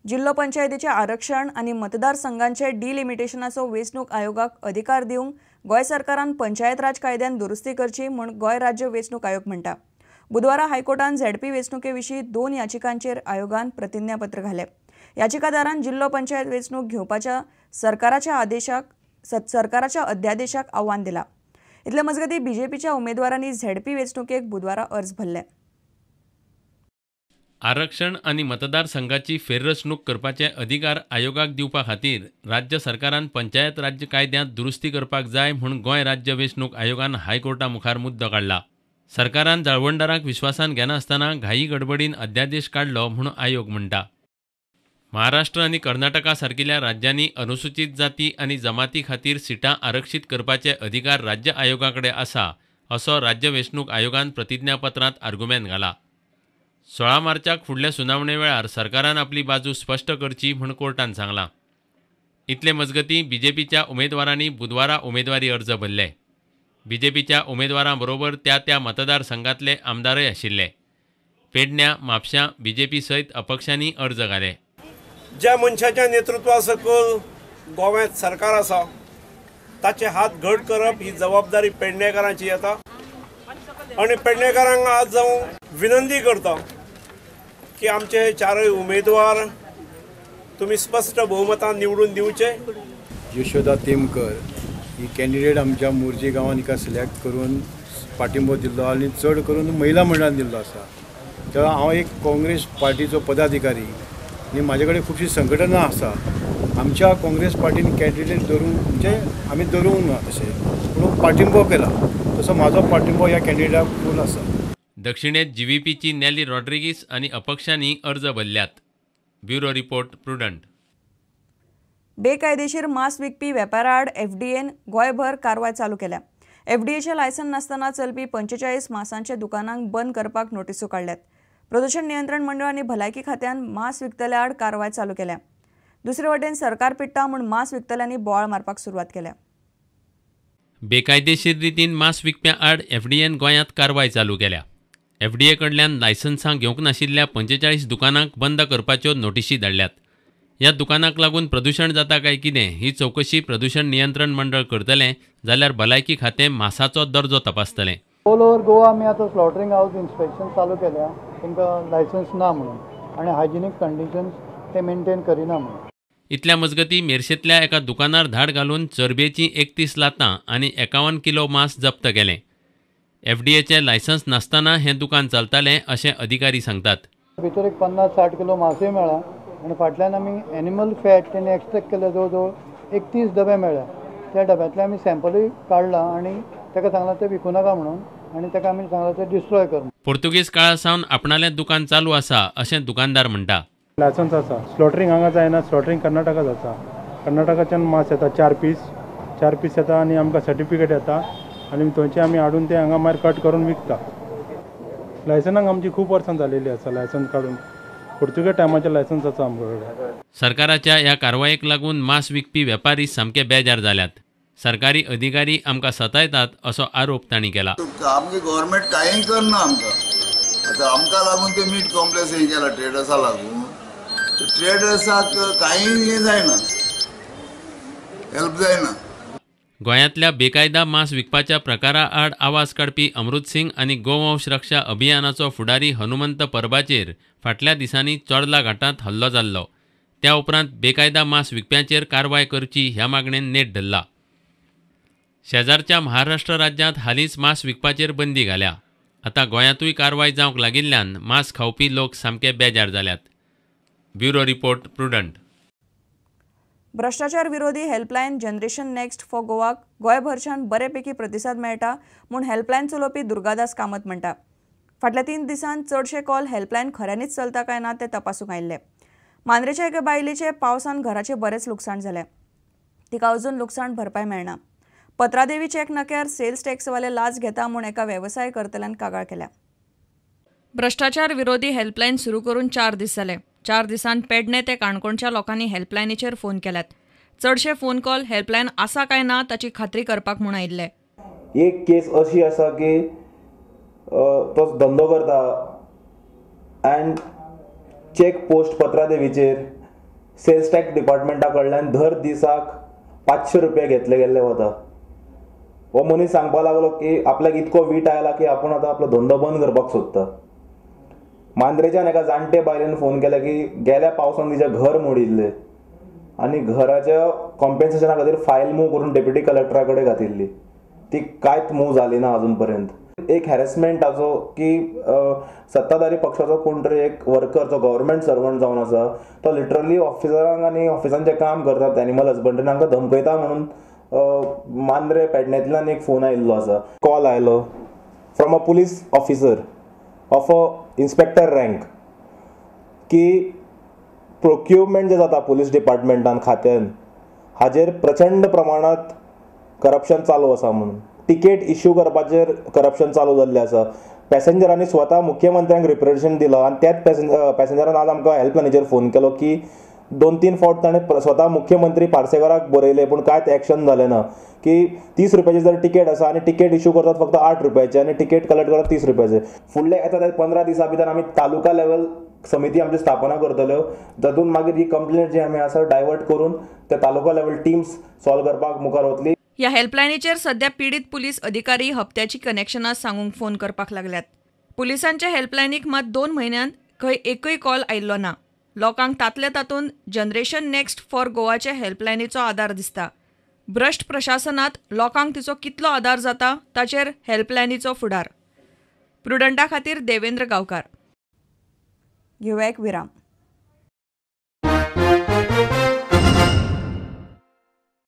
जिल्लो पंचायतीचे आरक्षण आनी मतदारसंघांचे डिलिमिटेशनाचो वेंचणूक आयोगाक अधिकार दिवंक गोंय सरकारान पंचायत राज कायद्यान दुरुस्ती करची म्हूण गोंय राज्य वेंचणूक आयोग म्हणटा. बुधवारा हायकोर्टान झेडपी वेंचणुके विशीं 2 याचिकांचेर आयोगान प्रतिज्ञापत्र घालें. याचिकादारान जिल्लो पंचायत वेंचणूक घेवपाच्या सरकाराच्या अध्यादेशाक आव्हान दिलां. इतले मजगतीं बीजेपीच्या उमेदवारांनी झेडपी वेंचणुकेक बुधवारा अर्ज भरले. आरक्षण आनी मतदारसंघाची फेररचणूक करपाचे अधिकार आयोगाक दिवपा खातीर राज्य सरकारान पंचायत राज्य कायद्यांत दुरुस्ती करपाक जाय म्हूण गोंय राज्य वेंचणूक आयोगान हायकोर्टा मुखार मुद्दो काडला. सरकारान जाळवणदारांक विश्वासान घेनासतना घाई गडबडीन अध्यादेश काडलो म्हूण आयोग म्हणटा. महाराष्ट्र आनी कर्नाटका सारकिल्या राज्यांनी अनुसूचित जाती आनी जमाती खातीर सिटां आरक्षीत करपाचे अधिकार राज्य आयोगा कडेन आसा असो राज्य वेंचणूक आयोगान प्रतिज्ञापत्रांत आर्गुमेंत घाला. 16 मार्चाक फुडल्या सुनावणे वेळार सरकारान आपली बाजू स्पश्ट करची म्हूण कोर्टान सांगलां. इतले मजगतीं बीजेपीच्या उमेदवारांनी बुधवारा उमेदवारी अर्ज भरले. बीजेपीच्या उमेदवारां बरोबर त्या त्या मतदारसंघांतले आमदारय आशिल्ले. पेडण्यां, म्हापश्यां बीजेपी सयत अपक्षांनी अर्ज घाले. ज्या मनशाच्या नेतृत्वा सकयल गोव्यांत सरकार आसा ताचे हात घट करप ही जबाबदारी पेडणेकारांची येता आनी पेडणेकारांक आज हांव विनंती करता की आमचे चारय उमेदवार तुमी स्पश्ट बहुमतान निवडून दिवचे. यशोदा तेमकर ही कॅन्डिडेट आमच्या मोरजी गांवान हिका सिलेक्ट करून पाठिंबो दिल्लो आनी चड करून महिला मंडळान दिल्लो आसा. तेन्ना हांव एक काँग्रेस पार्टीचो पदाधिकारी आनी म्हाजे कडेन खुबशी संघटना आसा. आमच्या काँग्रेस पार्टीन कॅन्डिडेट धरून म्हणजे आमी धरूंक ना तशें, पूण पाठिंबो केला तसो म्हाजो पाठिंबो ह्या कॅन्डिडेटाक फूल आसा. दक्षिणेत जीव्हीपीची नॅली रॉड्रिगीस आनी अपक्षांनी अर्ज भरल्यात. Bureau report, Prudent. बेकायदेशीर मांस विकपी वेपाराआड एफडीएन गोंयभर कारवाय चालू केल्या. एफडीएचें लायसन नासतना चलपी 45 मांसांच्या दुकानांक बंद करपाक नोटिसो काडल्यात. प्रदूषण नियंत्रण मंडळ आनी भलायकी खात्यान मांस विकतल्या आड कारवाय चालू केल्या. दुसरे वटेन सरकार पिट्टा म्हूण मांस विकतल्यांनी बोवाळ मारपाक सुरवात केल्या. बेकायदेशीर रितीन मांस विकप्यां आड एफडीएन गोंयांत कारवाय चालू केल्या. एफडीए कडल्यान लायसन्सां घेवंक नाशिल्ल्या 45 दुकानांक बंद करपाच्यो नोटिशी धाडल्यात. ह्या दुकानांक लागून प्रदूषण जाता काय कितें ही चवकशी प्रदूषण नियंत्रण मंडळ करतलें, जाल्यार भलायकी खातें मांसाचो दर्जो तपासतलें. ऑल ओवर गोवा आमी आतां स्लॉटरिंग हावज इन्स्पेक्शन चालू केल्या, तांकां लायसन्स ना म्हणून आनी हायजिनीक कंडिशन्स ते मेंटेन करिना म्हणून. इतल्या मजगतीं मेरशेंतल्या एका दुकानार धाड घालून चरबेचीं 31 लातां आनी 51 किलो मांस जप्त केलें. एफडीएचें लायसन्स नासतना हें दुकान चलतालें अशें अधिकारी सांगतात. भितर एक 50-60 किलो मांसूय मेळ्ळा आनी फाटल्यान आमी एनिमल फॅट तेणी एक्सट्रेक्ट केले जवळ जवळ 31 डबे मेळ्ळ्या. त्या डब्यांतले आमी सॅम्पलूय काडला आनी ताका सांगलां तें विकूं नाका म्हणून आनी ताका आमी सांगलां तें डिस्ट्रॉय कर. पोर्तुगीज काळा सावन आपणालें दुकान चालू आसा अशें दुकानदार म्हणटा. लायसन्स आसा, स्लॉटरिंग हांगा जायना, स्लॉटरिंग कर्नाटका जाता. कर्नाटकाच्यान मांस येता, 4 पीस येता आनी आमकां सर्टिफिकेट येता आनी थंयचे आमी हाडून ते हांगा मागीर कट करून विकता. लायसनाक आमची खूब वर्सां जालेली आसा, लायसन्स काडून पोर्तुगेज टायमाचें लायसन्स आसा आमचे कडेन. सरकाराच्या ह्या कारवायेक लागून मांस विकपी वेपारी सामके बेजार जाल्यात. सरकारी अधिकारी आमकां सतायतात असो आरोप तांणी केला. आमगे गव्हर्मेंट कांय करना आमकां, आतां आमकां लागून ते मीट कॉम्प्लेक्स हें केला ट्रेडर्सा लागून, ट्रेडर्साक कांय हें जायना, हेल्प जायना. गोंयांतल्या बेकायदा मांस विकपाच्या प्रकारा आड आवाज काडपी अमृत सिंग आनी गोवंश रक्षा अभियानाचो फुडारी हनुमंत परबाचेर फाटल्या दिसांनी चोर्ला घाटांत हल्लो जाल्लो. त्या उपरांत बेकायदा मांस विकप्यांचेर कारवाय करची ह्या मागणेन नेट धरला. शेजारच्या महाराष्ट्र राज्यांत हालींच मांस विकपाचेर बंदी घाल्या. आतां गोंयांतूय कारवाय जावंक लागिल्ल्यान मांस खावपी लोक सामके बेजार जाल्यात. Bureau report, Prudent. भ्रश्टाचार विरोधी हेल्पलायन जनरेशन नेक्स्ट फॉर गोवाक गोंयभरच्यान बरेपैकी प्रतिसाद मेळटा म्हूण हेल्पलायन चलोवपी दुर्गादास कामत म्हणटा. फाटल्या 3 दिसांत चडशे कॉल हेल्पलायन खऱ्यांनीच चलता काय ना ते तपासूंक आयिल्ले. मांद्रेच्या एके बायलेचें पावसान घराचें बरेंच लुकसाण जालें. तिका अजून लुकसाण भरपाय मेळना. पत्रादेवी चेक नाक्यार सेल्स टॅक्सवाले लाच घेता म्हूण एका वेवसाय करतल्यान कागाळ केल्या. भ्रश्टाचार विरोधी हेल्पलायन सुरू करून 4 दीस जाले. 4 दिसांत पेडणे ते काणकोणच्या लोकांनी हेल्पलायनीचेर फोन केल्यात. चडशे फोन कॉल हेल्पलायन आसा काय ना ताची खात्री करपाक म्हूण आयिल्ले. एक केस अशी आसा की तो धंदो करता एंड चेक पोस्ट पत्रादेवीचेर सेल्स टॅक्स डिपार्टमेंटा कडल्यान दर दिसाक 500 रुपया घेतले गेल्ले वता. हो मनीस सांगपाक लागलो की आपल्याक इतको वीट आयला की आपूण आतां आपलो धंदो बंद करपाक सोदता. मांद्रेच्यान एका जाणटे बायलेन फोन केला की गेल्या पावसान तिचें घर मोडिल्लें आनी घराच्या कॉम्पेन्सेशना खातीर फायल मूव करून डेप्युटी कलेक्टरा कडेन घातिल्ली, ती कांयच मूव जाली ना अजून पर्यंत. एक हॅरेसमेंटाचो की सत्ताधारी पक्षाचो कोण तरी एक वर्कर जो गव्हर्मेंट सर्वंट जावन आसा तो लिटरली ऑफिसरांक आनी ऑफिसान जे काम करतात एनिमल हजबंड्रीन हांकां धमकयता म्हणून मांद्रे पेडणेंतल्यान एक फोन आयिल्लो आसा. कॉल आयलो from a police officer of a inspector rank की प्रोक्युरमेंट जें जाता पुलीस डिपार्टमेंटान खात्यान हाजेर प्रचंड प्रमाणांत करप्शन चालू आसा म्हणून तिकेट इश्यू करपाचेर करप्शन चालू जाल्लें आसा. पॅसेंजरांनी स्वता मुख्यमंत्र्यांक रिप्रेजेंटेशन दिलां आनी त्याच पॅसेंजरान आज आमकां हेल्पलायनीचेर फोन केलो की 2-3 फावट ताणें स्वता मुख्यमंत्री पार्सेकाराक बरयलें पूण कांयच एक्शन जालें ना. की 30 रुपयाची जर तिकेट आसा आनी तिकेट इश्यू करतात फक्त 8 रुपयाचे आनी तिकेट कलेक्ट करतात 30 रुपयाचे. फुडले येता ते 15 दिसां भितर आमी तालुका लेवल समिती आमची स्थापना करतल्यो, जातून मागीर ही कंप्लेंट जी आमी आसा डायवर्ट करून ते तालुका लेवल टिम्स सॉल्व करपाक मुखार वतली. ह्या हेल्पलायनीचेर सध्या पिडीत पुलीस अधिकारी हप्त्याची कनेक्शनां सांगूंक फोन करपाक लागल्यात. पुलिसांच्या हेल्पलायनीक मात 2 म्हयन्यांत खंय एकूय कॉल आयिल्लो ना. लोकांक तांतले तातूंत जनरेशन नेक्स्ट फॉर गोवाचे हेल्पलायनीचो आदार दिसता. भ्रश्ट प्रशासनांत लोकांक तिचो कितलो आदार जाता ताचेर हेल्पलायनीचो फुडार. प्रुडंटा खातीर देवेंद्र गांवकार. घेवया एक विराम.